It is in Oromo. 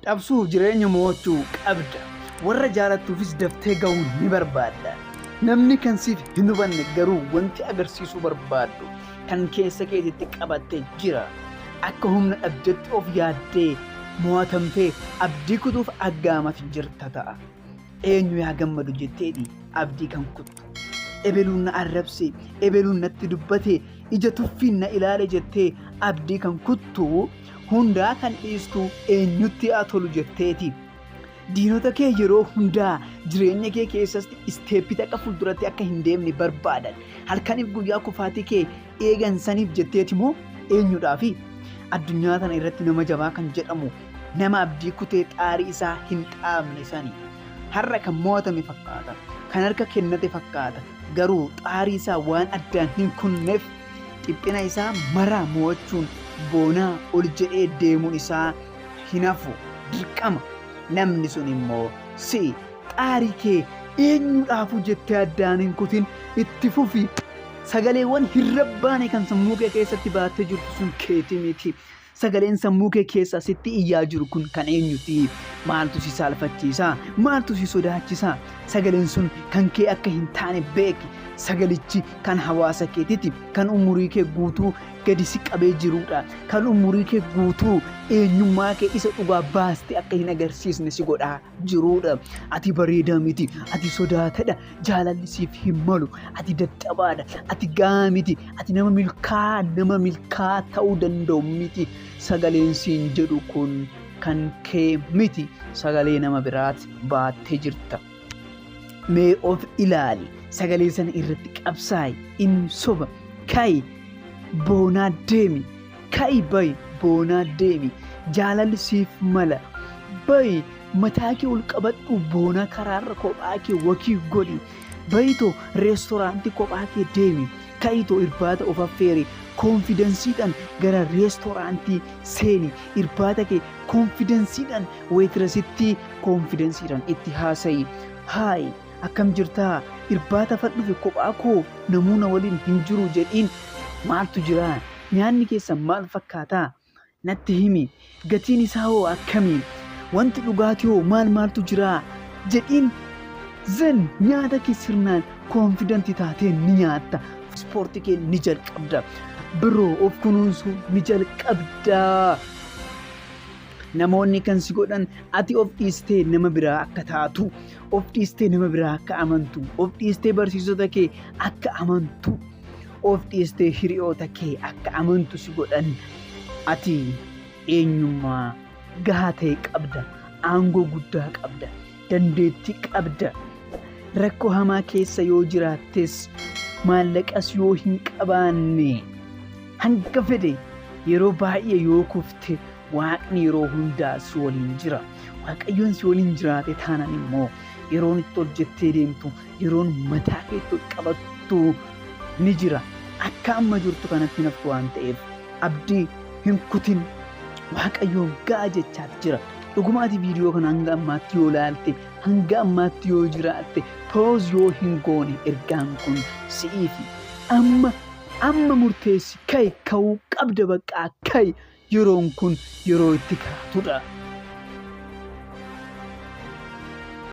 Dhabsuuf jireenya mo'achuu qabda. Warra jaalattuufis daftee ga'uu ni barbaadda. Namni kan siif hin hubanne garuu wanti agarsiisuu barbaaddu kan keessa keetitti qabatte jira. Akka humna dhabdetti of yaaddee mo'atamtee abdii kutuuf aggaamati jirta ta'a. Eenyu yaa gammadu jetteeti abdii kan kuttu. Ebeluun na arrabse, ebeluun natti dubbate, ija tuffiin na ilaale jettee abdii kan kuttu, hundaa kan dhiistu eenyutti haa tolu jetteeti. Diinota kee yeroo hundaa jireenya kee keessatti isteeppii takka fuulduratti akka hin deemne barbaadan. Halkaniif guyyaa kufaatii kee eegan saniif jetteeti moo eenyudhaafi? Addunyaa tana irratti nama jabaa kan jedhamu nama abdii kutee xaarii isaa hin dhaabne sani. Har'a kan mo'atame fakkaata. Kan harka kennate fakkaata. Garuu xaarii isaa waan addaan hin kunneef dhiphina isaa maraa mo'achuun boonaa ol jedhee deemuun isaa hin hafu. Dirqama. Namni sun immoo si'i. Xaarii kee eenyudhaafuu jettee addaan hin kutin, itti fufi. Sagaleewwan hin rabbaane kan sammuu kee keessatti baattee jirtu sun keeti miti. Sagaleen sammuu kee keessaa sitti iyyaa jiru kun kan eenyuti? Maaltu si saalfachiisa? Maaltu si sodaachisa? Sagaleen sun kan kee akka hin taane beeki. Sagalichi kan hawaasa keetiti, kan umurii kee guutuu gadi si qabee jiruudha. Kan umurii kee guutuu eenyummaa kee isa dhugaa baastee akka hin agarsiisne si godhaa jiruudha. Ati bareedaa miti, ati sodaatadha, jaalalli siif hin malu, ati dadhabaadha, ati gahaa miti, ati nama milkaa nama milkaa ta'uu danda'u miti. Sagaleen siin jedhu kun kan kee miti, sagalee nama biraati baattee jirta. Mee of ilaali, sagalee sana irratti qabsaa'i, inni soba, ka'i, boonaa deemi, ka'i ba'i, boonaa deemi, jaalalli siif mala, ba'i, mataa kee ol qabadhu, boonaa karaarra kophaa kee wakii godhi, ba'itoo reestoraantii kophaa kee deemi, ka'itoo irbaata of affeeri, koonfidansiidhaan gara reestoraantii seeni, irbaata kee koonfidansiidhaan weetirasitti koonfidansiidhaan itti haasa'i. Haayi, akkam jirtaa? Irbaata fan dhufe kophaa koo namuu na waliin hin jiru jedhiin. Maaltu jira? Nyaanni keessan maal fakkaataa? Natti himi. Gatiin isaa hoo akkami? Wanti dhugaatii hoo maal maaltu jira? Jedhiin. Then nyaata kee sirnaan koonfidantii taatee ni nyaatta. Ispoortii kee ni jalqabda. Biroo of kunuunsuu ni jalqabda. Namoonni kan si godhan ati of dhiistee nama biraa akka taatu, of dhiistee nama biraa akka amantu, of dhiistee barsiisota kee akka amantu, of dhiistee hiriyoota kee akka amantu si godhan. Ati eenyummaa gahaa ta'e qabda, aangoo guddaa qabda, dandeettii qabda. Rakkoo hamaa keessa yoo jiraattes, maallaqas yoo hin qabaanne, hanga fedhe yeroo baay'ee yoo kufte, Waaqni yeroo hundaa si waliin jira. Waaqayyoon si waliin jiraate taanaan immoo yeroon itti ol jettee deemtu, yeroon mataa kee itti ol qabattu ni jira. Akka amma jirtu kanatti hin haftu waan ta'eef abdii hin kutin. Waaqayyoon ga'a jechaat jira. Dhuguma ati viidiyoo kana hanga ammaatti yoo laalte, hanga ammaatti yoo jiraatte, pause yoo hin goone ergaan kun si'iifi. Amma amma murteessi, ka'i, ka'uu qabda, baqqaa ka'i. Yeroon kun yeroo itti kaatudha.